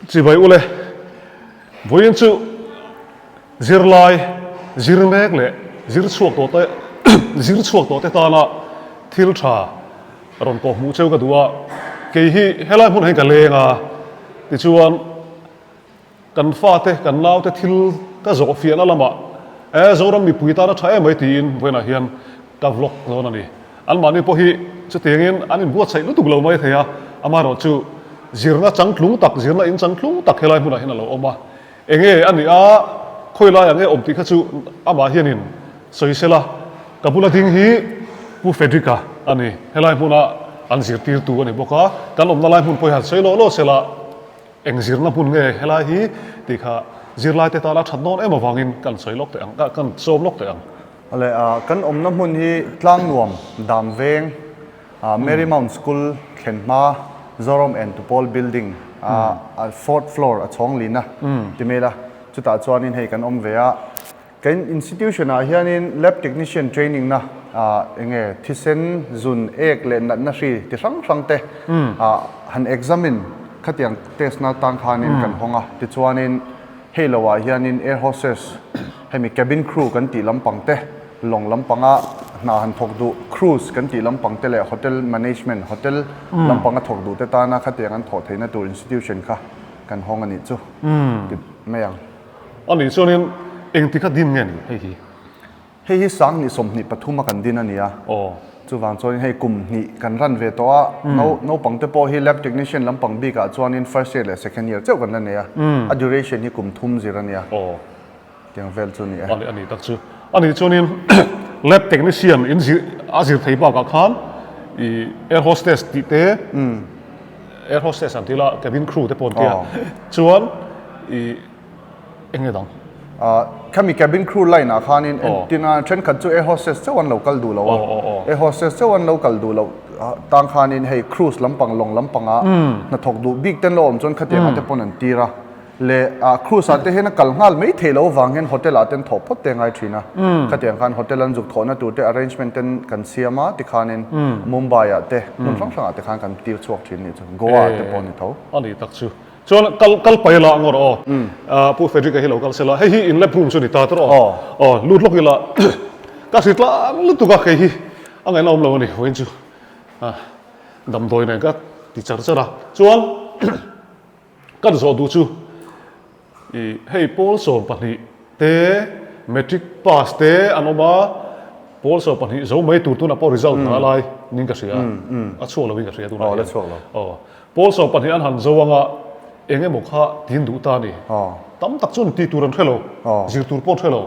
Chibai ule, vawiin chu zirlai zir mek leh zir chhuak tawh te zir chhuak tawh te tana thil tha rawn kawh hmuh cheu ka duh a, kei hi helai hmunah hian ka leng a, tichuan Kan fate, kan naute thil ka zawh fiahna lamah e Zoram mipui tan a tha em mai tiin vawiinah hian ka vlog dawn a ni. Anmahni pawh hi chutiangin an inbuatsaih lutuk lo mai thei a, amaherawhchu zirna changtlung tak, zirna in changtlung tak helai hmunah hian a lo awm a. Enge a nih a, khawi laiah nge awm tih kha chu amah hianin sawi sela, ka bula ding hi Pu Frederick-a a ni. Helai hmuna an zirtirtu a ni bawk a, kan awmna lai hmun pawh hi han sawi lawh lawh sela, Eng zirna hmun nge helai hi tih kha zirlaite tana that dawn em avangin kan sawi lawk teh ang, kan sawm lawk teh ang. Awle, kan awmna hmun hi Tlangnuam, Damveng, Mary Mount School thlen hma Zoram and Tupawl Building a fourth floor a chhawng lina ti mai ila, chutah chuanin hei kan awm ve a. Kan institution ah hianin lab technician training na eng nge thisen, zun, ek leh natna hri ti hrang hrang te han examine khatiang test na tan khanin kan hawng a, tichuanin hei lo ah hianin air hostess hemi cabin crew kan tih lampang te, lawng lampanga hna han thawk duh cruise kan tih lampang te leh hotel management hotel lampanga thawk duh te tana khatiang an thawh theihna tur institution kha kan hawng a nih chu ti mai ang. A nih chuanin engti kha din nge ni hei hi? Hei hi 20 23 a kan din a ni a. Aw. Chuvang chuanin hei kum hnih kan ran ve tawh a, naupang te pawh hi lab technician lampang bikah chuanin first year leh second year chauh kan la nei a. A duration hi kum thum zir a nia. Aw. Tiang vel chu a ni e. A ni a ni tak chu. A nih chuanin lab technician in zir a zir thei bakah khan i air hostess tih te, air hostess an ti la, cabin crew te pawh an ti a. Chuan i Eng nge dang? Khami cabin crew line ah khanin entina thenkhat chu air hostess chauh an lo kal duh lo a, air hostess chauh an lo kal duh loh tang khanin hei cruise lampang lawng lampanga hnathawk duh bik ten lo awm chuan khatiang ah te pawn an tir a, leh cruise ah te hian a kal nghal mai theih loh avang hian hotel ah ten thawh phawt te a ngai thin a, khatiang khan hotel an zuk thawhna tur te arrangement ten kan siam a tikhanin Mumbai ah te hmun hrang hrang ah te khan kan tir chhuak thin a nih chu, Goa ah te pawh a ni tho. A ni tak chu. Chuan kal kal pai la ngawr aw. Pu Frederick-a hi lo kal sela, hei hi in lab room chu ni ta tawh aw. Aw lut lawk ila ka hri tlang lutuk a, kei hi a ngaihna awm lo a ni vawiin chu damdawi nen ka ti char char a. Chuan kan zawh duh chu i hei pawl 12 te matric pass te an awm a, pawl 12 zo mai tur tunah pawh result hna lai niin ka hria a, a chhuak lovin ka hria tunah hian. Aw. Pawl 12 an han zo anga eng emaw kha tin duh ta a ni. Tam tak chuan tih tur an hre lo, zir tur pawh an hre lo.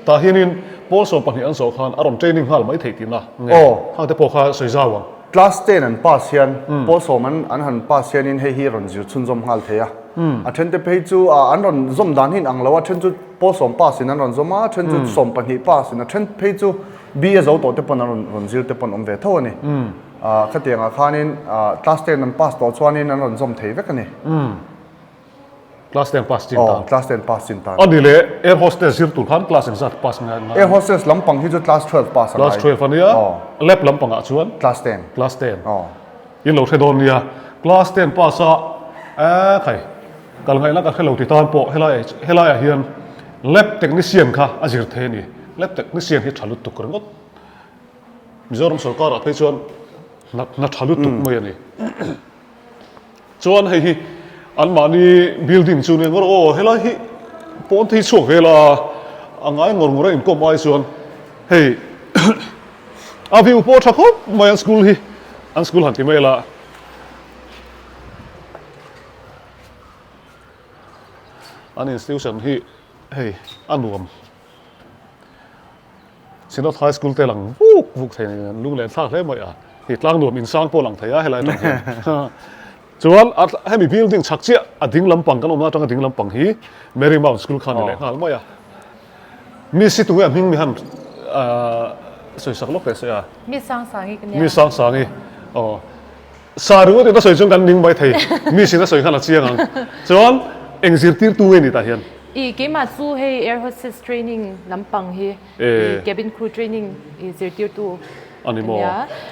Tah hianin pawl 12 an zawh khan a rawn training nghal mai theih tihna nge khang te pawh kha sawi zau ang. Class ten an pass hian pawl sawm an an han pass hianin hei hi a rawn zir chhunzawm nghal thei a. A then te phei chu an rawn zawm dan hi in ang lo a, then chu pawl sawm pass in an rawn zawm a, then chu 12 pass in a then phei chu BA zo tawh te pawn an rawn rawn zir te pawn awm ve tho a ni. Khatiangah khanin class ten an pass tawh chuanin an rawn zawm thei vek a ni. Class ten pass chin tan. Aw, class ten pass chin tan. A ni leh, air hostess zir tur khan class engzat pass ngai ngai? Air hostess lampang hi chu class 12 pass a ngai. Class 12 a nia, lab lampangah chuan? Class ten. Class ten. Aw. In lo hre dawn nia, class ten pass a, eh khai, kal ngaihna ka hre lo ti tan pawh helai helaiah hian lab technician kha a zir thei a ni. Lab technician hi tha lutuk ringawt. Mizoram sorkarah phei chuan hna tha lutuk mai a ni. Chuan hei hi anmahni building chu nia ngawr aw helai hi pawn te hi chhuak vel a, a ngai ngawr ngawr a inkawm ai chuan hei a view pawh tha khawp mai an school hi an school han ti mai la. An institution hi hei a nuam. Synod High School te lang vuk vuk thei niin an lung len thlak hle mai a, hei tlang nuam insang pawh lang thei a helai atang hian. Chuan a hemi building chhak chiah a ding lampang kan awmna atanga ding lampang hi Mary Mount School kha a ni leh nghal mai a. Miss hi tunge a hming mi han sawi sak lawk teh se a. Miss Sangsangi ka nia. Miss Sangsangi aw. Sa ringawt in a sawi chuan kan ning mai thei. Miss in a sawi khan a chiang ang. Chuan eng zirtirtu nge ni tah hian? I keimah chu hei air hostess training lampang hi i cabin crew training i zirtirtu. A ni maw?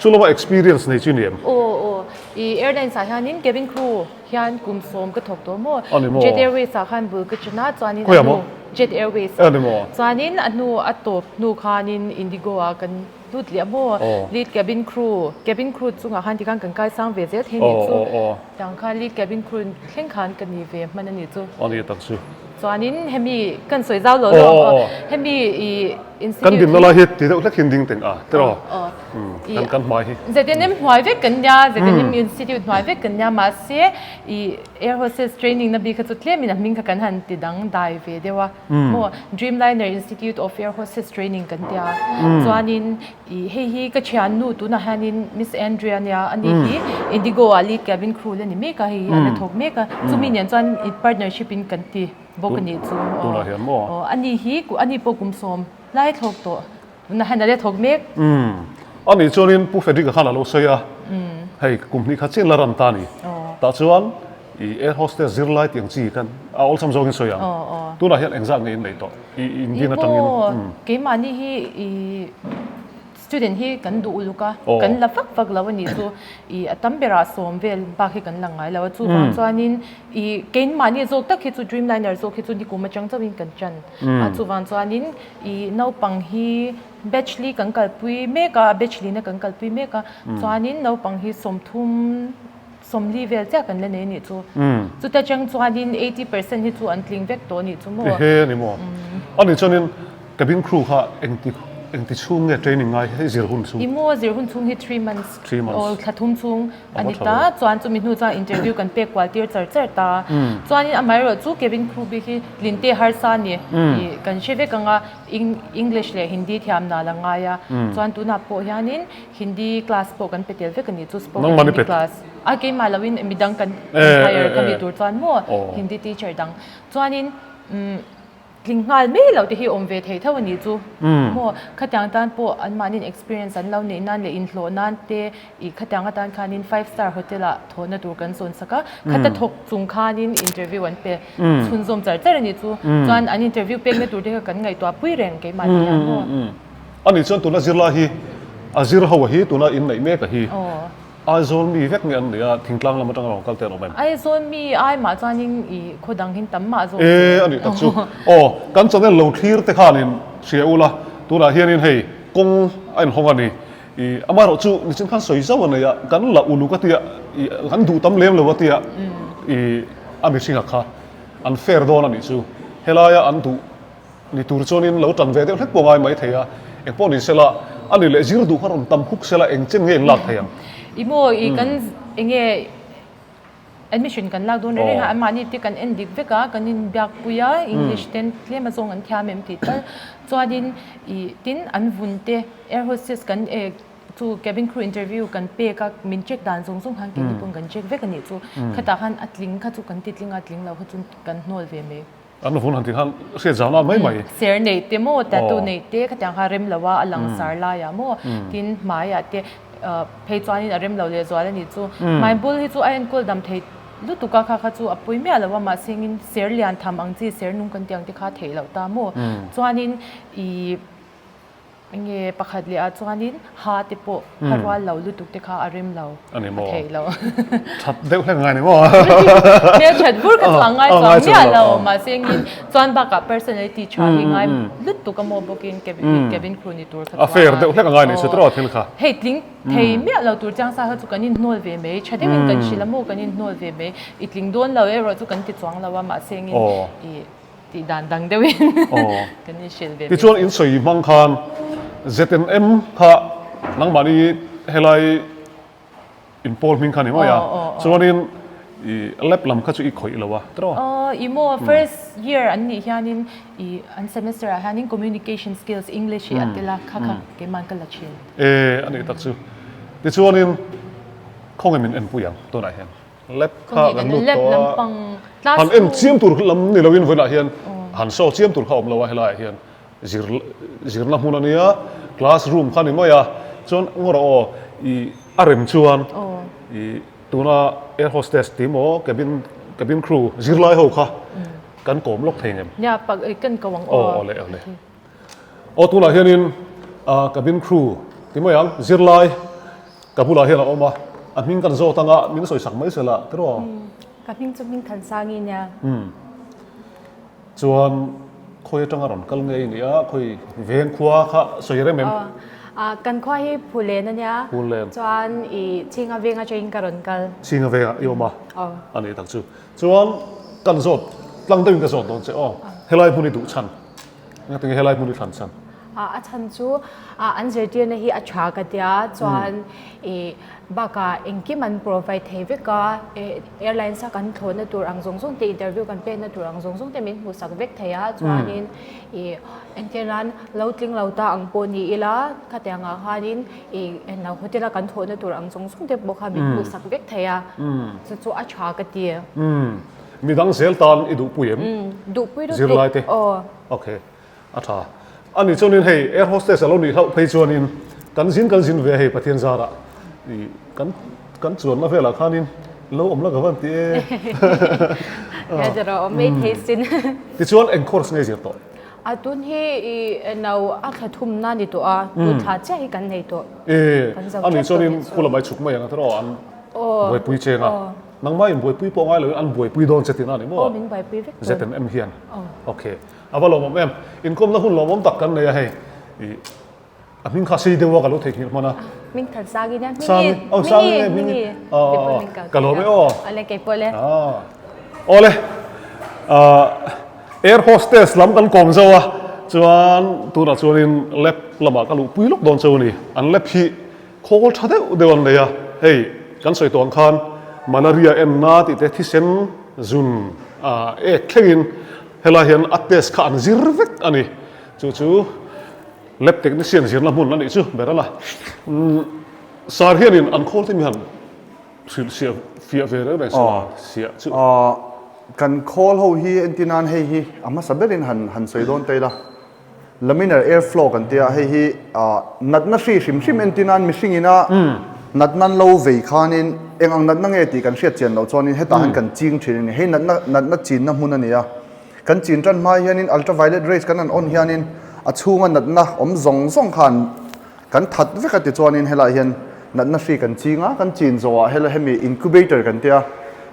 Chu lama experience nei chu i ni em? Aw aw, i airlines ah hianin cabin crew hian kum sawm ka thawk tawh maw? A ni maw? Jet Airways ah khan bul ka chen a, chuanin a hnu Jet Airways ah. A ni maw? Chuanin a hnu a tawp hnu khanin Indigo ah kan lut leh a maw? Lead cabin crew, cabin crew chungah khan tikhan kan kaisang ve zel thei nih chu. Tiang khan lead cabin crew thleng khan ka ni ve hman a nih chu. A ni tak chu. Chuanin hemi kan sawi zau lo lo ang aw. Hemi i institute Kan dinna lai hi ti deuh hlek hian ding teng a tiraw? Kan kan hmai hi. ZNM hnuai vek kan nia, ZNM institute hnuai vek kan nia mahse i air hostess training na bik kha chu tlemin a hming kha kan han ti dang dai ve deuh a. Maw Dreamliner Institute of Air Hostess Training kan tia. Chuanin I hei hi ka thiannu tunah hianin Miss Andrea nia a ni hi Indigo ah lead cabin crew la ni mek a hei hi a la thawk mek a chumi nen chuan in partnership in kan ti bawk a nih chu Tunah hian maw? Aw a ni hi a ni pawh kum sawm lai thlawk tawh tunah hian a la thawk mek. Umm a nih chuanin Pu Frederick-a khan a lo sawi a hei kum hnih kha chian la ran ta a ni tah chuan I air hostess zirlai tih ang chi kan a awlsam zawngin sawi ang tunah hian engzat nge in neih tawh? I in din atangin. Ih keimahni hi i student hi kan duh uluk a, kan la vak vak lo a nih chu i a tam berah sawm vel bak hi kan la ngai lo a, chuvang chuanin i keimahni zawk tak hi chu Dreamliner zawk hi chu nikum atang chauhin kan chan a, chuvang chuanin i naupang hi batch li kan kalpui mek a, batch lina kan kalpui mek a, chuanin naupang hi 30 40 vel chiah kan la nei anih chu. Chuta chang chuanin 80% hi chu an tling vek tawh anih chu maw? Ehe a ni maw? Anih chuanin cabin crew kha engti engti chhung nge training ngai hei zir hun chhung? I maw zir hun chhung hi three months aw thla thum chhung a ni ta. Chuan chumi hnu chuan interview kan pek kual tir char char ta. Chuanin amaherawh chu cabin crew bik hi tlinte harsa a ni tih kan hre vek ang a, English leh Hindi thiam nal a ngai a. Chuan tunah pawh hianin Hindi class pawh kan pe tel vek a ni chu spoken Hindi class a keimah lo in midang kan hire ka mi tur chuan maw Hindi teacher dang chuanin tling nghal mai lo te hi awm ve thei tho a ni chu maw khatiang tan pawh an mahni experience an lo neih nan leh inhlawh nan te ih khatiang atan khanin five star hotel ah thawhna tur kan zawn sak a khata thawk chung khanin interview an pe chhunzawm char char a ni chu chuan an interview pekna tur te kha kan ngaihtuah pui reng keimah te hian maw. A nih chuan tuna zirlai hi a zir ho a hi tuna inneih mek a hi Aizawl mi vek nge an nih a thingtlang lam atanga rawn kal te an awm em? Aizawl mi ai mah chuanin i khaw dang hin tam mah zawk E a nih tak chu. Aw kan channel lo thlir te khanin hria ula tunah hianin hei kawng a inhawng a ni. I amaherawh chu nichin khan sawi zauh a nei a kan la uluk a tia i kan duh tam lem lo a tia i a mihringa kha an fair dawn a nih chu helaia an duh Ni tur chuanin lo tan ve deuh hlek pawh ngai mai thei a, eng pawh ni sela, a ni leh zir duh kha rawn tam huk sela eng chen nge in lak thei ang? I maw i kan eng nge admission kan lak dawn reng reng a, anmahni te kan en dik vek a, kan inbiak pui a, English ten tlem azawng an thiam em tih tal chuanin i tin an vun te air hostess kan e chu cabin crew interview kan pek a, min check dan zawng zawng khan keini pawn kan check vek a nih chu, khatah khan a tling kha chu kan ti tling a, tling lo kha chu kan hnawl ve mai. An vun han tih khan hriat zau nan mai mai. Ser neih te maw, tattoo neih te khatiang kha rem lo a, a langsar laiah maw, tin hmaiah te phei chuanin a rem lo lehzual a nih chu. Hmai bul hi chu a enkawl dam thei lutuk a, kha kha chu a pui miah lo a, mahse engin ser lian tham ang chi, ser nung kan tih ang te kha a theih loh ta maw. Chuanin ih. Enge pakhat leh ah chuanin ha te pawh ha rual lo lutuk te kha a rem lo a theih lo. That deuh hlek ngai ni maw? Hmel that bur kha chu a ngai chuang miah lo mahse engin chuan bakah personality tha hi ngai lutuk a maw bawkin cabin crew ni tur kha chuan a fair deuh hlek a ngai ni chu tiraw thil kha. Hei tling thei miah lo tur chiang sa kha chu kan inhnawl ve mai tha deuhin kan hrilh a maw kan inhnawl ve mai i tling dawn lo erawh chu kan ti chuang lo a mahse engin i Tih dan dang deuhin kan inhrilh ve. Tichuan in sawi hmang khan ZNM kha nangmahni helai in pawl hming kha ni mai a, chuanin i lab lam kha chu i khawih lo a tiraw? Aw i maw first year an nih hianin i an semester ah hianin communication skills English hi a tel a kha kha keiman ka la thin. E a nih tak chu. Tichuanin khawnge min enpui ang tunah hian? Lab kha kan lut tawh a, han en chiam tur lam ni loin vawiinah hian han show chiam tur kha awm lo a, helaiah hian zir zirna hmun a nia, class room kha a ni mai a, chuan ngaw rawh aw ih a rem chuan ih tuna air hostess tih maw cabin cabin crew zirlai ho kha kan kawm lawk thei ngem? Nia pak kan ko ang aw. Aw awle awle. Aw tunah hianin cabin crew. Ti mai ang, zirlai ka bulah hian a awm a, a hming kan zawt anga min sawi sak mai se la tiraw? Ka hming chu hming Thansangi nia. Chuan khawi atanga rawn kal nge i nih a, khawi veng khua kha sawi rem em? Aw, kan khua hi Phulen a nia. Phulen. Chuan i Chhinga veng atangin ka rawn kal. Chhinga vengah i awm a? Aw. A nih tak chu. Chuan kan zawt tlang deuhin ka zawt dawn che aw. Helai hmun i duh chhan. Engati nge helai hmun i thlan chhan? A chhan chu an zirtirna hi a tha ka tia chuan i bakah engkim an provide thei vek a, airlines a kan thlawhna tur ang zawng zawng te interview kan pekna tur ang zawng zawng te min hmuhsak vek thei a chuanin i entir nan lo tling lo ta ang pawh ni ila khatiang ah khanin i englo hotel a kan thlawhna tur ang zawng zawng te pawh kha min hmuhsak vek thei a chu chu a tha ka ti. Midang zel tan i duhpui em? Duhpui lutuk. Zirlai te? Aw. Okay. A tha. A nih chuanin hei air hostess a lo nih hlauh phei chuanin kan zin kan zin ve a hei Pathian zarah i kan kan chuanna velah khanin lo awm la ka van ti e. Nia zir a awm mai thei sin. Tichuan eng course nge zir tawh? A tun hi i no a thla thumna ni tawh a, tun thla chiah hi kan nei tawh. E, a nih chuanin khu lamah i chhuk mai ang a tiraw an buaipui cheng a. Nangmah in buaipui pawh ngai loin an buaipui dawn che tihna a ni maw? Aw min buaipui vek dawn. ZNM hian. Okay. A va lawmawm em? Inkawmna hun lawmawm tak kan nei a hei. I a hming kha sei deuh a ka lo theihnghilh hman a. Hming than Sangi nia. Sangi. Oh Sangi nge Hmingi. Aw ka lawm e aw. Awle kei pawh le. Awle. Air hostess lam kan kawm zo a chuan tunah chuanin lab lamah ka luhpui lawk dawn cheu a ni. An lab hi khawl tha deuh deuh an nei a. Hei kan sawi tawh ang khan malaria enna tih te thisen zun ek thlengin Helai hian a test kha an zir vek a ni. Chu chu lab technician zirna hmun a nih chu ber a la. Sir hianin an khawl te mi han hrilh siah fiah ve reng reng sawh a siah chu. Kan khawl ho hi entir nan hei hi a hmasa berin han han sawi dawn ta ila. Laminar air flow kan tia hei hi natna hri hrim hrim entir nan mihring ina natna an lo vei khanin eng ang natna nge tih kan hriat chian loh chuanin hetah hian kan ching thin a ni. Hei natna natna chinna hmun a ni a, kan chin tan hma hianin ultraviolet rays kan han on hianin a chhunga natna awm zawng zawng khan Kan that vek a tichuanin helaiah hian natna hri kan ching a, kan chin zawhah hela hemi incubator kan tia,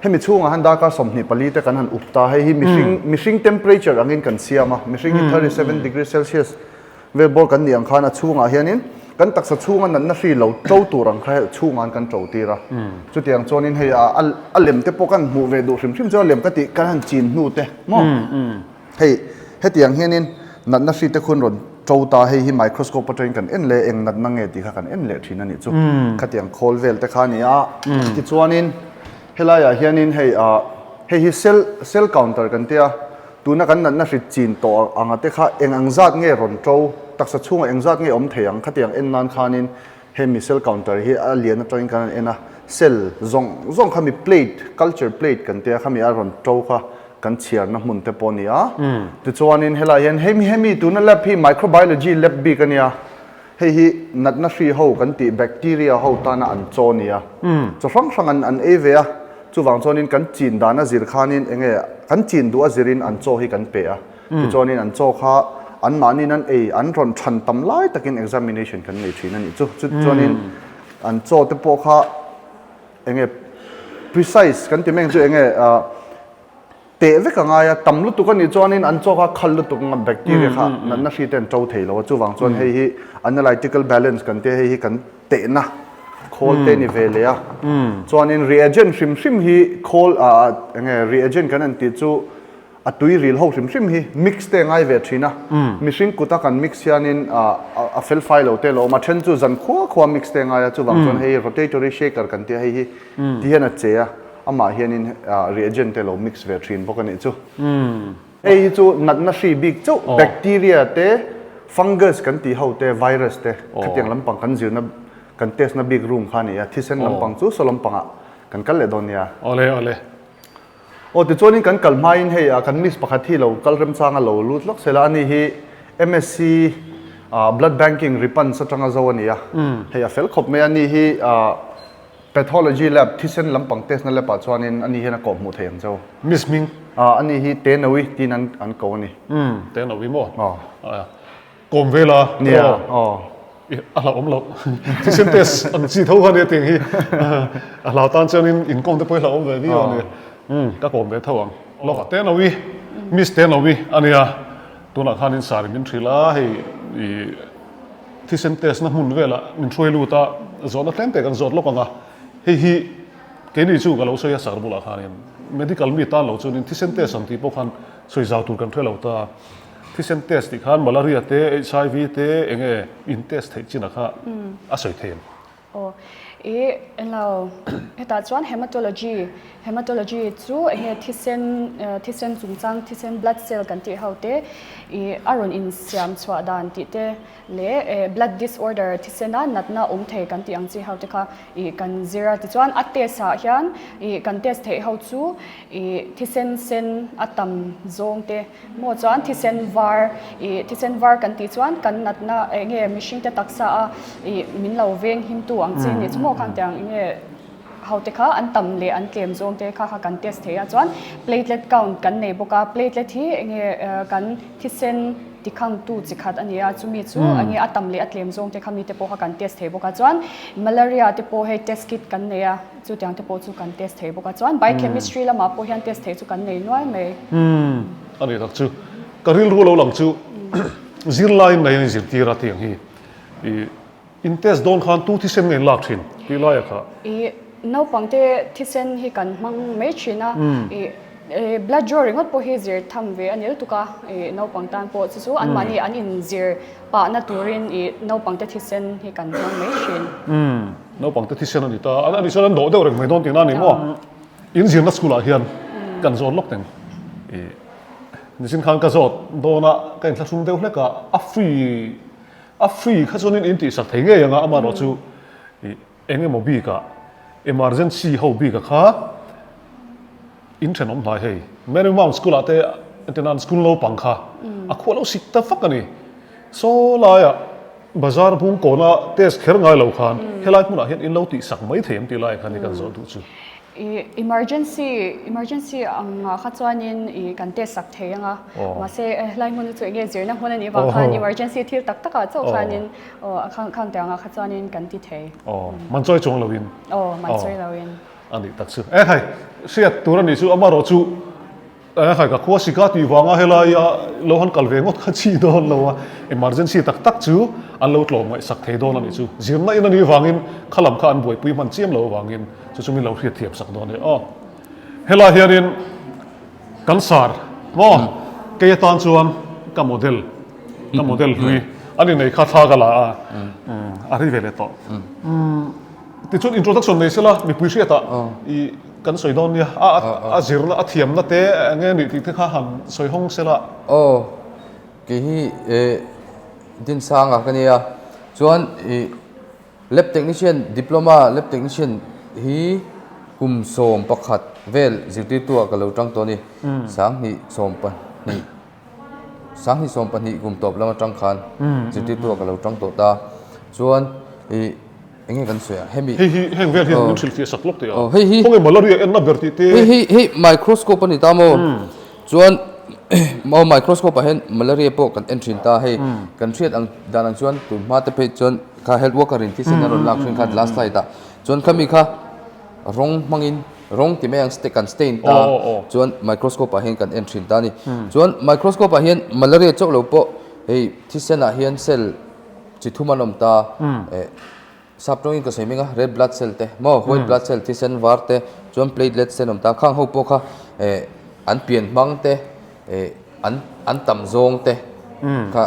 hemi chhungah hian darkar 24 te kan han up ta, hei hi mihring mihring temperature angin kan siam a, mihring hi 37 degree celsius vel bawr kan nih ang khan a chhungah hianin kan taksa chhunga natna hri lo to tur ang kha chhungah hian kan to tir a, chutiang chuanin hei a a lem te pawh kan hmuh ve duh hrim hrim chuan a lem ka tih kan han chin hnu te maw. Hei, hetiang hianin natna hri te khun rawn to ta, hei hi microscope atangin kan en leh eng natna nge tih kha kan en leh thin a nih chu. Khatiang khawl vel te kha a ni a, tichuanin helaiah hianin hei ah hei hi cell cell counter kan tia, tuna kan natna hri chin tawh anga te kha eng ang zat nge rawn to, taksa chhungah eng zat nge awm thei ang khatiang en nan khanin hemi cell counter hi a lian atangin kan han en a, cell zawng zawng khami plate culture plate kan tia khami a rawn to kha kan chhiarna hmun te pawh a ni a. Tichuanin helaiah hian hemi hemi tuna lab hi microbiology lab bik a nia. Hei hi natna hri ho kan tih bacteria ho tana an chaw a ni a. Chaw hrang hrang an an ei ve a. Chuvang chuanin kan chin dan a zir khanin eng nge kan chin duh a zirin an chaw hi kan pe a. Tichuanin an chaw kha anmahniin an ei an rawn than tam lai takin examination kan nei thin a nih chu. Chuanin an chaw te pawh kha eng nge precise kan ti mai ang chu eng nge ah Teh vek a ngai a, tam lutuk a nih chuanin an chaw kha khal lutuk anga bacteria kha natna hri te an to thei lo a, chuvang chuan hei hi analytical balance kan tia hei hi kan tehna khawl te ni ve leh a, chuanin reagent hrim hrim hi khawl ah eng nge reagent kan han tih chu a tui ril ho hrim hrim hi mix te a ngai ve thin a, mihring kuta kan mix hianin a fel fai lo te lo awm a, then chu zan khua khua mix te a ngai a, chuvang chuan hei rotatory shaker kan tia hei hi ti hian a che a. Amah hianin reagent te lo mix ve thin bawk a nih chu. Hei hi chu natna hri bik chauh bacteria te, fungus kan tih ho te, virus te khatiang lampang kan zirna kan test na bik room kha a ni a, thisen lampang chu saw lampangah kan kal leh dawn nia. Awle awle. Aw tichuanin kan kal hmain hei kan miss pakhat hi lo kal remchanga lo lut lawk sela a ni hi MSc blood banking Ripans atanga zo a ni a, hei a fel khawp mai a ni hi Pathology lab, thisen lampang test na lab ah chuanin ani hian a kawh hmuh thei ang cheu. Miss Ming. Ah, ani hi Tenawi tiin an an ko a ni. Umm, Tenawi maw? Aw. Kawm vela. Nia, aw. A hlauhawm loh. Thisen test ang chi tho kha nia tiang hi. A hlau tan chuanin inkawm te pawh hi hlauhawm ve viau a ni. Umm ka kawm ve tho ang. Lawk a Tenawi, Miss Tenawi a nia. Tunah khanin sari min hrilh a, hei i thisen test na hmun velah min hruai lut a, zawhna tlem te kan zawt lawk ang a. Hei hi keini chu ka lo sawi a sar bulah khanin medical mi tan lo chuanin thisen test ang tih pawh khan sawi zau tur kan hre lo ta. Thisen test tih khan malaria te, HIV te enge in test theih chin a kha a sawi thei em? Aw, i englo, hetah chuan hematology, hematology chu enge thisen, thisen chungchang, thisen blood cell kan tih ho te i a rawn insiam chhuah dan tih te leh blood disorder thisena natna awm thei kan tih ang chi ho te kha i kan zir a. Tichuan a test ah hian i kan test theih ho chu i thisen sen a tam zawng te, Maw chuan thisen var, ih thisen var kan tih chuan kan natna eng nge mihring te taksa a ih min lo veng him tu ang chi nih chu maw khang tiang eng nge ho te kha an tam leh an tlem zawng te kha kha kan test thei a chuan platelet count kan nei bawk a platelet hi eng nge kan thisen tikhang tu chi khat a ni a chumi chu eng nge a tam leh a tlem zawng te kha mi te pawh kha kan test thei bawk a chuan malaria te pawh hei test kit kan nei a. Chutiang te pawh chu kan test thei bawk a, chuan biochemistry lamah pawh hian test thei chu kan nei nual mai. Umm, a nih tak chu. Ka rilru lo lang chu zirlaiin nei a inzirtir a tiang hi. I in test dawn khan tu thisen nge in lak thin tih laia kha? I naupang te thisen hi kan hmang mai thin a, i blood draw ringawt pawh hi zir tham ve a ni lutuk a, i naupang tan pawh chu chu anmahni an inzir pahna turin i naupang te thisen hi kan hmang mai thin. Umm. Naupang te thisen a ni ta a, ani chuan an dawh deuh reng mai dawn tihna a ni maw? In zirna school ah hian kan zawt lawk teng. I nichin khan ka zawt dawn a, ka inthlahrung deuh hlek a, a free a free kha chuanin in tihsak thei ngei ang a, amaherawh chu i eng emaw bikah emergency ho bikah kha in thenawm hnai hei Marymount school ah te entirnan school naupang kha a khuah lo sik ta vak a ni. Saw laiah bazar bung kawna test kher ngai lo khan helai hmunah hian in lo tihsak mai thei em tih laiah khan i kan zawh duh chu. I emergency emergency angah kha chuanin i kan test sak thei ang a, mahse helai hmun chu enge zirna hmun a nih vang khan emergency thil tak takah chauh khanin aw khang khang tiangah kha chuanin kan ti thei. Aw man chawi chuang loin. Aw man chawi loin. A nih tak chu. E khai, hriat tur a nih chu amaherawh chu e khai ka khua sika tih vanga helaia lo han kal ve ngawt kha chi dawn lo a, emergency tak tak chu an lo tlawm ngaihsak thei dawn a nih chu. Zirna in a nih vangin kha lam kha an buaipui hman chiam lo avangin chu chu min lo hriat thiam sak dawn a ni. Aw helai hianin kan sar maw kei atan chuan ka model ka model hlui a ni nei kha thla ka la a, a ri ve leh tawh. Tichuan introduction nei sela mipui hriatah i kan sawi dawn nia, a a zirna a thiamna te eng nge nih tih te kha han sawi hawng sela. Aw, kei hi eh Dinsanga ka nia, chuan ih lab technician diploma lab technician hi kum 11 vel zirtirtu ah ka lo tang tawh a ni, 2012. 2012 kum tawp lam atang khan zirtirtu ah ka lo tang tawh ta chuan ih eng nge kan sawi a hemi Hei hi heng vel hian min hrilhfiah sak lawk teh a hei hi khawnge malaria enna ber tih te hei hi hei microscope a ni ta maw chuan maw microscope ah hian malaria pawh kan en thin ta hei kan hriat ang dan ang chuan tun hma te phei chuan kha health worker in thisen a rawn lak thin kha last slide ah chuan khami kha rawng hmangin Rawng ti mai ang kan stain ta chuan microscope ah hian kan en thin ta a ni. Chuan microscope ah hian malaria chauh lo pawh hei thisen ah hian cell chi thum an awm ta eh sap tawngin ka sawi meng a red blood cell te maw white blood cell thisen var te chuan platelets te an awm ta khang ho pawh kha eh an pian hmang te eh an an tam zawng te kha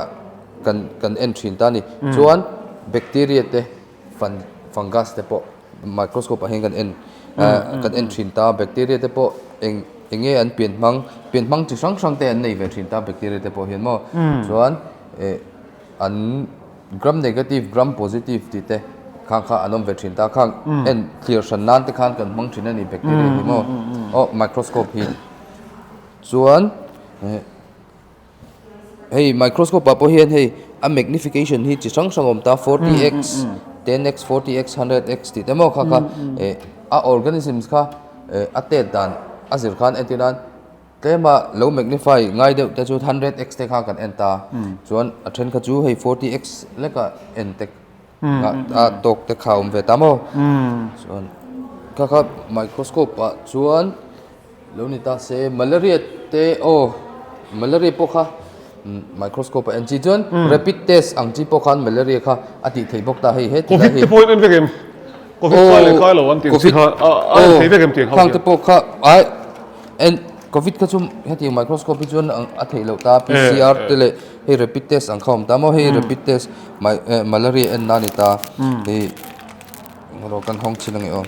kan kan en thin ta a ni. Chuan bacteria te fungus te pawh microscope ah hian kan en kan en thin ta bacteria te pawh eng eng nge an pian hmang pian hmang chi hrang hrang te an nei ve thin ta bacteria te pawh hian maw chuan eh an gram negative gram positive tih te khang kha an awm ve thin ta khang en thlir hran nan te khan kan hmang thin a ni bacteria hi maw aw microscope hi chuan eh. Hei microscope ah pawh hian hei a magnification hi chi hrang hrang a awm ta 40x, 10x, 40x, 100x tih te maw kha kha eh a organisms kha eh a tet dan a zir khan entir nan tlema lo magnify ngai deuh te chu 100x te kha kan en ta chuan a then kha chu hei 40x leka en te. a tawk te kha a awm ve ta maw chuan kha kha microscope ah chuan lo ni ta se malaria te aw malaria pawh kha microscope ah en chi chuan rapid test ang chi pawh khan malaria kha a tih theih bawk ta hei he ti lai hi covid te pawh in en vek em covid kai leh kai lo an tih ang chi kha a en thei vek em tih ang ho hian khang te pawh kha ai en covid kha chu hetiang microscope hi chuan a theih loh ta PCR te leh hei rapid test ang kha a awm ta maw hei rapid test malaria en na a ni ta hei Rawh kan hawng chin ange aw.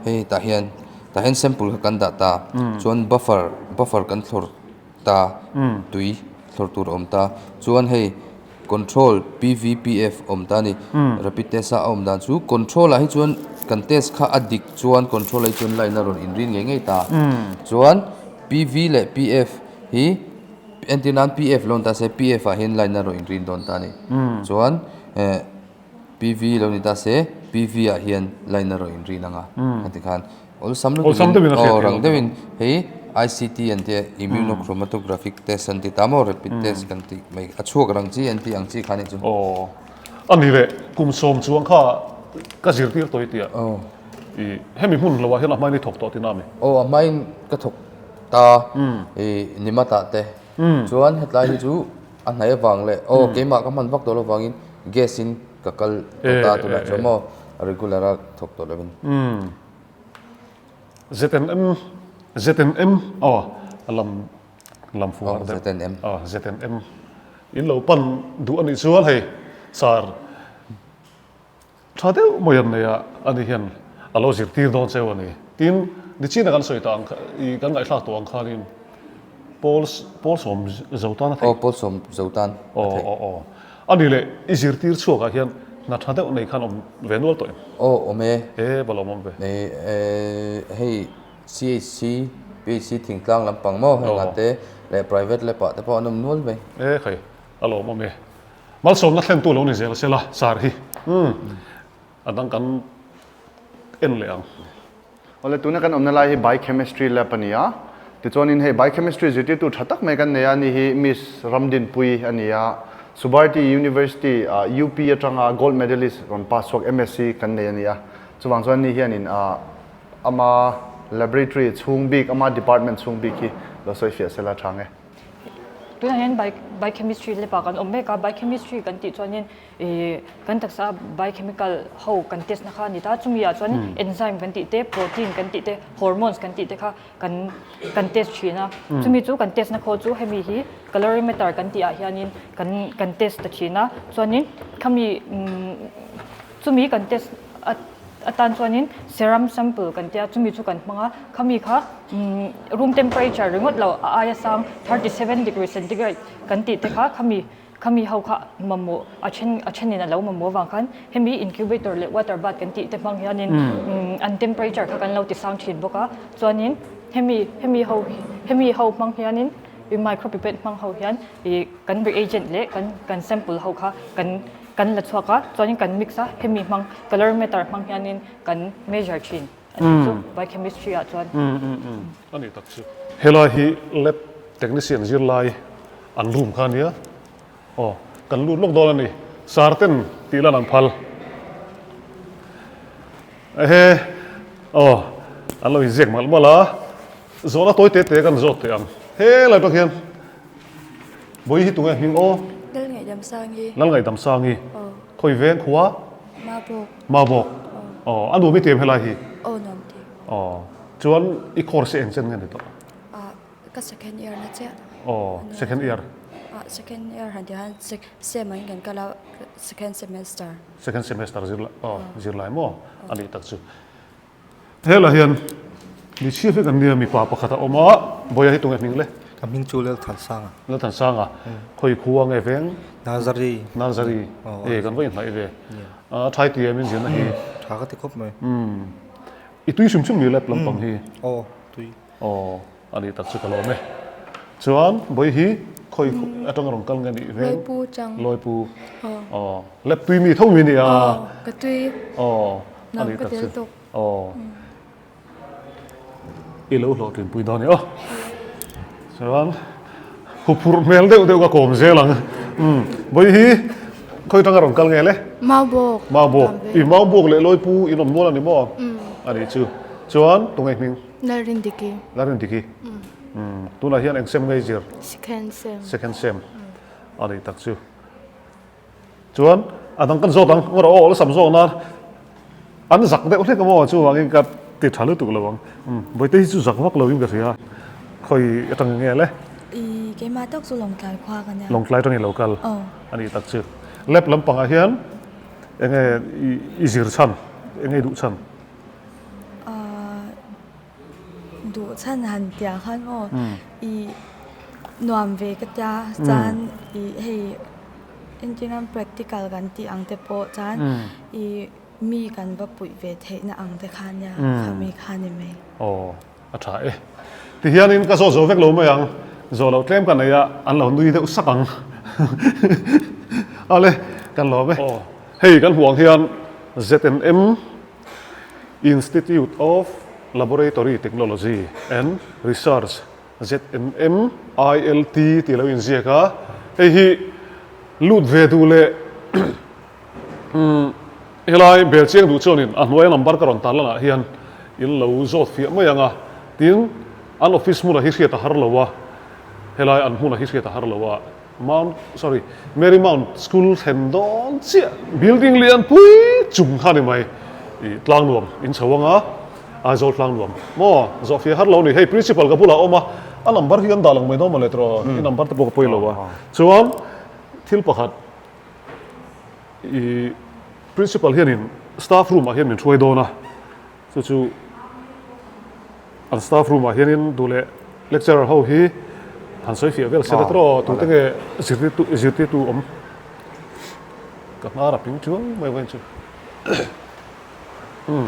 Hei tah hian tah hian sample kha kan dah ta chuan buffer buffer kan thlawr ta tui thlawr tur a awm ta chuan hei control P_V_P_F a awm ta a ni rapid test a a awm dan chu control ah hi chuan kan test kha a dik chuan control ah hi chuan line a rawn in rin ngei ngei ta chuan P_V leh P_F hi entir nan P_F lo ni ta se P_F ah hian line a rawn in rin dawn ta a ni chuan eh. PV lo ni ta se, PV ah hian line a rawn inrin ang a, a ti khan awlsam lutuk in aw rang deuh in hei ICT an tia immunochromatographic test an ti ta maw rapid test kan tih mai a chhuak rang chi an tih ang chi kha nih chu. Aw a ni leh kum sawm chuang kha ka zirtir tawh i tia i hemi hmun lo ah hian a hmain i thawk tawh tina mi? Aw a hmain ka thawk ta i Nimat ah te chuan hetlai hi chu A hnaih avang leh aw keimah ka hman vak tawh lo vangin gas in ka kal tawh ta tunah chuan maw a regular a thawk tawh lovin. ZNM ZNM aw a lam lam fu har deuh ZNM aw ZNM in lo pan duh anih chuan hei sir Tha deuh mai an nei a, ani hian a lo zirtir dawn cheu a ni. Tin, nichina kan sawi ta ang kha, i kan ngaihthlak tawh ang khanin Paul, Paul sawm zo tan a theih. Aw, Paul sawm zo tan a theih. Aw, aw, aw. A ni leh, i zirtir chhuakah hian hna tha deuh nei khan awm ve nual tawh em? Aw, awm e. E, va lawm awm ve. E, e, hei CHC, PHC thingtlang lampang maw hengah te leh private lab ah te pawh an awm nual mai. E, khai, a lawm awm e. Malsawmna thlentu lo ni zel sela sar hi umm a dang kan en leh ang. Awle tuna kan awmna lai hi Biochemistry lab a ni a, tichuanin hei Biochemistry zirtirtu tha tak mai kan nei a, ani hi Miss Ramdinpuii a ni a, Subharti University UP atanga Gold Medalist rawn pass chhuak MSc kan nei a ni a, chuvang chuan ni hianin ama laboratory chhung bik, ama department chhung bik hi lo sawi fiah sela tha ang e. Tunah hian biochemistry lab ah kan awm mek a, biochemistry kan tih chuanin ih kan taksa biochemical ho kan test na kha a ni ta, chumi ah chuan enzyme kan tih te, protein kan tih te, hormones kan tih te kha kan kan test thin a, chumi chu kan test na khawl chu hemi hi calorimeter kan tih ah hianin kan kan test ta thin a, chuanin khami chumi kan test a. Atan chuanin serum sample kan tia chumi chu kan hmang a, khami kha room temperature ringawt lo a aia sang 37 degree centigrade kan tih te kha khami khami ho kha mamawh a then a thenin a lo mamawh avang khan hemi incubator leh water bath kan tih te hmang hianin an temperature kha kan lo ti sang thin bawk a, chuanin hemi hemi ho hemi ho hmang hianin micropipette hmang ho hian ih kan reagent leh kan kan sample ho kha kan Kan la chhuak a, chuanin kan mix a, hemi hmang calorimeter hmang hianin kan measure thin a nih chu biochemistry ah chuan. A nih tak chu. Helai hi lab technician zirlai an room kha a nia. Aw, kan lut lawk dawn a ni. Sir ten tih lan an phal. Ehe, aw, an lo inziak malh malh a. Zawhna tawi te te kan zawt teh ang. Helai bak hian. Bawi hi tunge hming aw? Lalngaihdamsangi. Lalngaihdamsangi. Aw. Khawi veng khua? Mabawk. Mabawk. Aw. A nuam i ti em helai hi? Aw nuam ti. Aw. Chuan i course hi eng chen nge ni tawh? Ah, ka second year na chiah. Aw, second year. Ah, second year han tih han sem ah in kan kal a, second semester. Second semester zirlai, aw zirlai maw? A nih tak chu. Helah hian mi chhiat vek an nia mipa pakhat a awm a, Bawiha hi tunge hming le? Ka hming chu Lalthansanga. Lalthansanga, khawi khua nge veng? Nazari. Nazari, e kan va inhnaih ve. A thai ti em in zirna hi? Tha ka ti khawp mai. I tui hrim hrim ni lep lampang hi? Aw, tui. Aw, a nih tak chu ka lawm e. Chuan Bawihi hi khawi atanga rawn kal nge nih veng? Lawipu chang. Lawipu. Aw, lep tui mi tho mi nia. Aw, ka tui. Aw. Nang ka tel tawk. Aw. I lo hlawhtlin pui dawn e aw. Chuan huphurh hmel deuh deuh ka kawm zel ang. Umm Bawihi. Khawi atanga rawn kal nge le? Maubawk. Maubawk. I Maubawk leh Lawipu in awm nual a ni maw? A nih chu. Chuan tunge hming? Lalrindiki. Lalrindiki. Umm. Tunah hian eng sem nge i zir? Second sem. Second sem. A nih tak chu. Chuan a dang kan zawt ang, ngawr aw awlsam zawk nan an zak deuh hlek amaw chuvangin ka ti tha lutuk lo ang. Umm Bawihte hi chu zak vak lo in ka hria. Khawi atang nge le? I keimah tawk chu Lawngtlai khua ka nia. Lawngtlai atangin lo kal Aw. a nih tak chu. Lab lampangah hian enge i zir chhan, enge i duh chhan? Ahh duh chhan han tia khan aw i nuam ve ka tia chuan i hei entirna practical kan tih ang te pawh chuan i mi kan va puih ve theihna ang te kha nia khami kha ni mai. Aw a tha e. Tihianin ka zawh zo vek lo mai ang zawh loh tlem ka nei a an lo nui deuh sak ang ale kan lawm e. Hei kan hmuh ang hian ZNM. Institute of Laboratory Technology and Research, ZNMILT, tih a lo inziak a, hei hi lut ve duh leh helai bel chiang duh chuanin a hnuaia number ka rawn tar lanah hian in lo zawt fiah mai ang a, tin an office hmunah hi hriat a har lo a, helai an hmunah hi hriat a har lo a. Mount sorry Mary Mount School thlen dawn chiah building lian pui chung kha ni mai ih tlang nuam in chho anga Aizawl tlang nuam maw zawh fia har lo ni hei principal ka bulah a awm a a number hi an dah lang mai dawn mawle tawh i number te pawh ka pawi lo a chuan thil pakhat ih principal hianin staff room ah hian min hruai dawn a. Chu chu an staff room ah hianin duh leh lecturer ho hi han sawi fiah vel se la tawh tute nge zirtirtu zirtirtu awm ka hnar a ping chuang mai vawiin chu umm.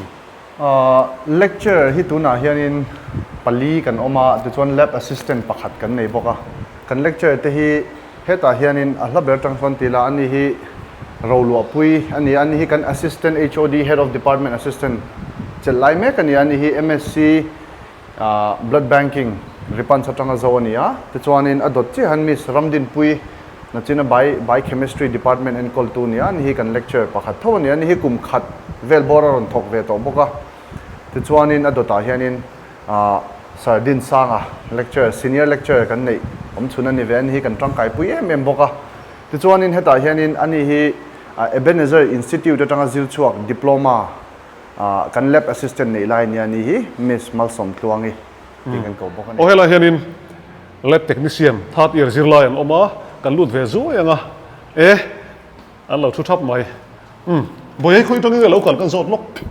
Lecturer hi tunah hianin pali kan awm a tichuan lab assistant pakhat kan nei bawk a kan lecturer te hi Hetah hianin a hla ber tang chuan ti ila ani hi Roluahpui a ni a, ani hi kan Assistant HOD, Head of Department Assistant chelh lai mek a ni a, ani hi MSc Blood Banking Ripans atanga zo a ni a, tichuanin a dawt chiah hian Miss Ramdinpui Nachina Biochemistry Department enkawltu a ni a, ani hi kan lecturer pakhat tho a ni a, ani hi kum khat vel bawr a rawn thawk ve tawh bawk a, tichuanin a dawtah hianin Sir Dinsanga lecturer, senior lecturer kan neih awm chhun a ni ve a ni hi kan tangkaipui em em bawk a. Tichuanin hetah hianin ani hi Ebenezer Institute atanga zir chhuak diploma kan lab assistant neih lai nia ni hi Miss Malsawmtluangi tih kan ko bawk a ni. Aw helai hianin lab technician third year zirlai an awm a, kan lut ve zuai ang a, e an lo thu thap mai. Umm, Bawihi khawi atangin nge lo kal kan zawt lawk.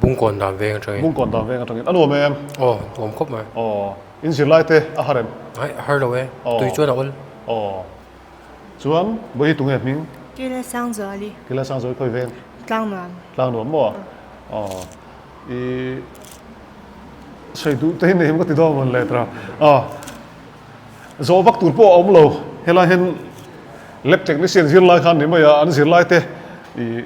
Bungkawn dan veng atangin. Bungkawn dan veng atangin. A nuam em? Aw, nuam khawp mai. Aw, in zirlai te a har em? Ai, a har lo e. Aw. Tui chuan a awl. Aw. Chuan, Bawihi tunge hming? Kila Sangzuali. Kila Sangzuali khawi veng? Tlangnuam. Tlangnuam maw? Aw. I sawi duh te hi nei em ka ti dawn mawn le tawh. Aw. Zawh vak tur pawh a awm lo. Helai hian lab technician zirlai khan ni mai a, an zirlai te i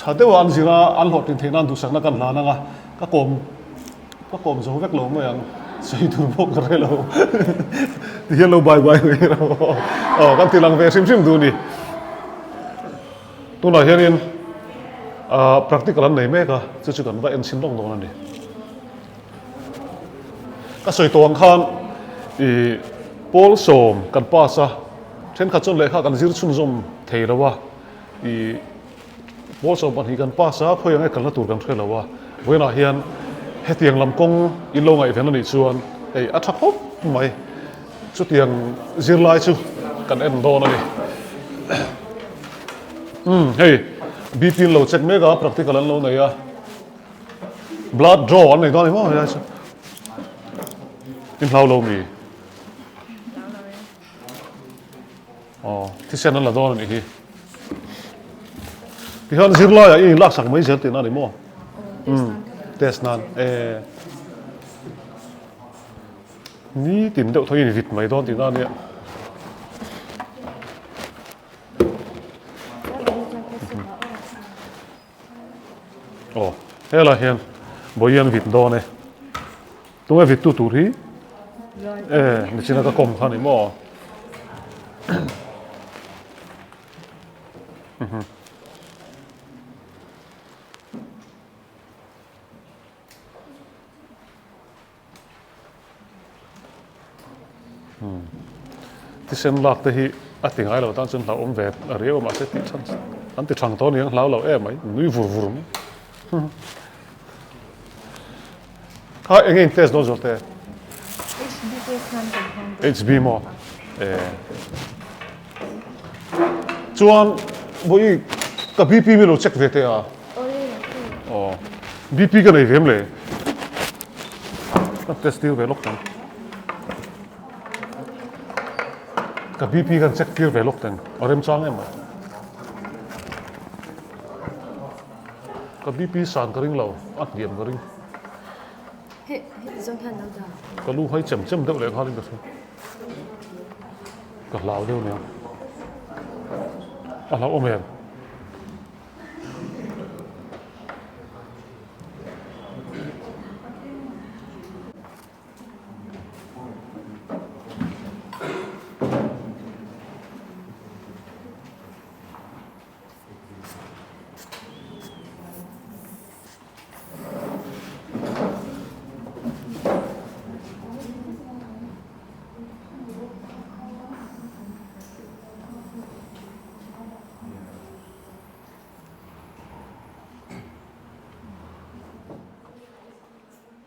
Tha deuha an zir a, an hlawhtlin theih nan duhsakna kan hlan ang a, ka kawm ka kawm zo vek lo mai ang, sawi tur pawh ka hre lo ti hian lo bai bai mai rawh aw, aw kan ti lang ve hrim hrim duh a ni. Tunah hianin ah practical an nei mek a, chu chu kan va en chhin lawk dawn a ni. Ka sawi tawh ang khan ih pawl sawm kan pass a, thenkhat chuan lehkha kan zir chhunzawm thei lo a. I pawl 12 kan pass a, khawi ang e kalna tur kan hre lo a, vawiinah hian hetiang lam kawng in lo ngaihven a nih chuan hei a tha khawp mai, chutiang zirlai chu kan en dawn a ni. Umm hei BP an lo check mek a, practical an lo nei a, blood draw an nei dawn a ni maw helai chu, in hlau lo mi? Aw, thisen an la dawn a nih hi. Tihian zirlaiah i inlaksak mai zel tihna a ni maw? Umm, test nan. E, nitin deuh tho i invit mai dawn tihna a nia. Aw, helai hian vawiin an vit dawn e. Tunge vittu tur hi? E, nichina ka kawm kha ni maw? Thisen lak te hi a ti ngai lo tan chuan hlauhawm ve a riau a mahse tih chhan an ti thang tawh a ni ang hlau lo em mai nui vur vur mai. Kha eng nge in test dawn zawk te? HB test nan kan hmang dawn. HB maw? E. Chuan vawi ka BP mi lo check ve teh a. Aw. BP ka nei ve em le? Ka test tir ve lawk teng. Ka BP kan check tir ve lawk teng. A remchang em mai. Ka BP san ka ring lo, a hniam ka ring. Ka lu hai chem chem deuh leh nghalin ka hria. Ka hlau deuh nia. A hlauhawm em?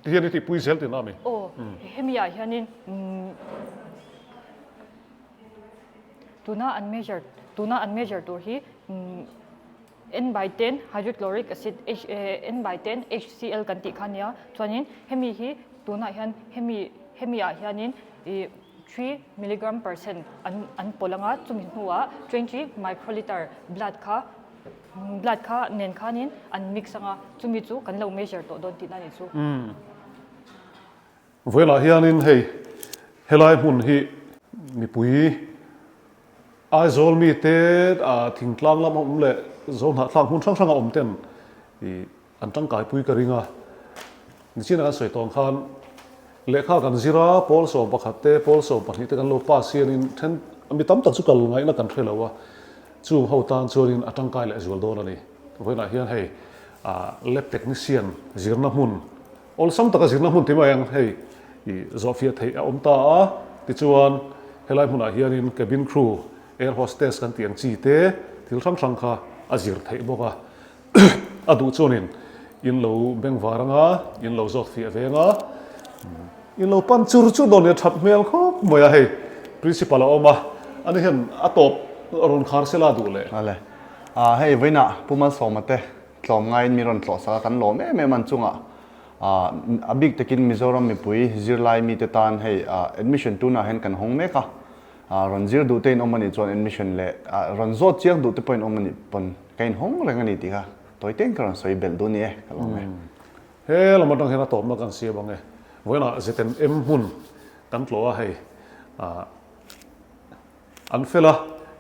Ti hian i tihpui zel tihna a mi? Aw, hemi ah hianin tuna an measure tuna an measure tur hi N by 10 hydrochloric acid H N by 10 HCl kan tih kha nia chuanin hemi hi tunah hian hemi hemi ah hianin ih 3 milligram percent an an pawlh anga chumi hnuah 20 microliter blood kha blood kha nen khanin an mix anga chumi chu kan lo measure tawh dawn tihna a nih chu. Vawilah hianin hei helai hmun hi mipui Aizawl mite thingtlang lam a awm leh Zohnahthlak hmun hrang hrang a awm ten ih an tangkaipui ka ring a. Nichina kan sawi tawng khan lehkha kan zir a, pawl 11 te, pawl 12 te kan lo pass hianin then mi tam tak chu kal ngaihna kan hre lo a, chung ho tan chuanin a tangkai leh zual dawn a ni. Vawiinah hian hei lab technician zirna hmun Awlsam taka zirna hmun ti mai ang hei i zawhfiah theih a awm ta a, tichuan helai hmunah hianin cabin crew, air hostess kan tih ang chi te thil hrang hrang kha a zir theih bawk a, a duh chuanin in lo bengvar anga in lo zawt fiah veng a, in lo pan chur chur dawn nia that hmel khawp mai a hei principal a awm a, ani hian a tawp rawn khar sela duh leh. Awle, hei vawiinah Pu Malsawma te Tlawmngaiin mi rawn tlawh sak a, kan lawm em em an chungah a bik takin Mizoram mipui zirlai mite tan hei admission tunah hian kan hawng mek a, rawn zir duh te in awm a nih chuan admission leh rawn zawt chiang duh te pawh in awm a nih pawn ka inhawng reng a ni tih kha tawi tein ka rawn sawi belh duh a ni e, ka lawm e. He lam atang hian a tawpna kan siam ang e. Vawiinah ZNM hmun kan tlawh a hei an fel a,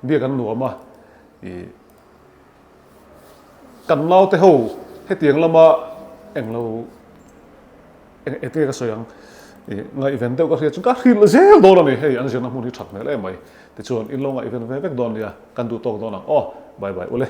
biak an nuam a, ih Kan naute ho hetiang lama englo eng enge ka sawi ang ih ngaihven deuh ka hria chu ka hrilh zel dawn a ni hei an zirna hmun hi that hmel em mai tichuan in lo ngaihven ve vek dawn nia kan duh tawk dawn ang aw bye bye ule.